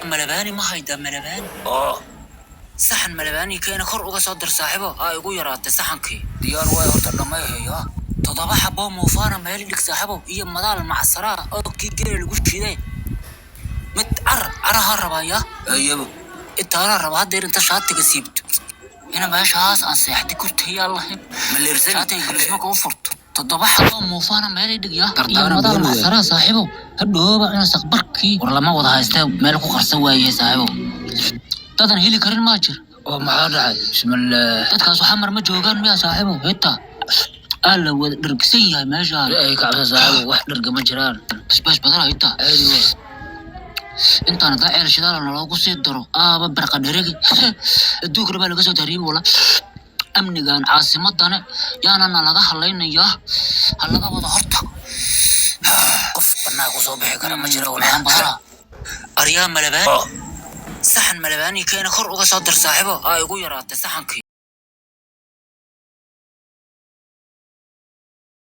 Malabaani ma haydaa malabaani? Oo. Saxan malabaani keena, kor uga soo dar, saaxiibo. Aa igu yaraatay saxankii. Diyaar waay, horta dhammayhaya. 7 xaboo muufaana meel dhig, saaxiibo, iyo madaal macsaraa oo kii geela lagu shiiday. Mid car caraha rabaya. Ayabo. Intaana raba haddeer inta shaatiga siibto ina meeshaas aan seexday kurtayaa lahayn. Maleersan. Shaatiga gelisma kuu furto. 7 xaboo muufaana meel dhig ya iyo Dardaaran madaal badan waay. macsaraa, saaxiibo. Hadhooba cuna saqbarkii. War lama wada haystee, meel ku qarsan waaye, saaxiibo. Dadan heli karin maa jir. Oo maxaa dhacay? Bismillaah. Dadkaas waxaa mar ma joogaan miyaa, saaxiibo? Xitaa aa la wada dhargsan yahay meeshaan. Ay kacabsa, saaxiibo, wax dharga ma jiraan. Basbaas badana xitaa. Caadi waay. Intaan hadaa ceel shidaala naloogu sii daro, aaba barqa dheregi adduunkana baa laga soo taariibi wala. Amnigan caasimadane yaana nalaga halaynayaa, ha laga wada hortago. Qof bannaa ku soo bixi kara ma jiro Waxaan walaa. Badana aryaa malabaan. Oo. Saxan malabaani keena, kor uga soo dar, saaxiibo. Aa igu yaraatay saxankii.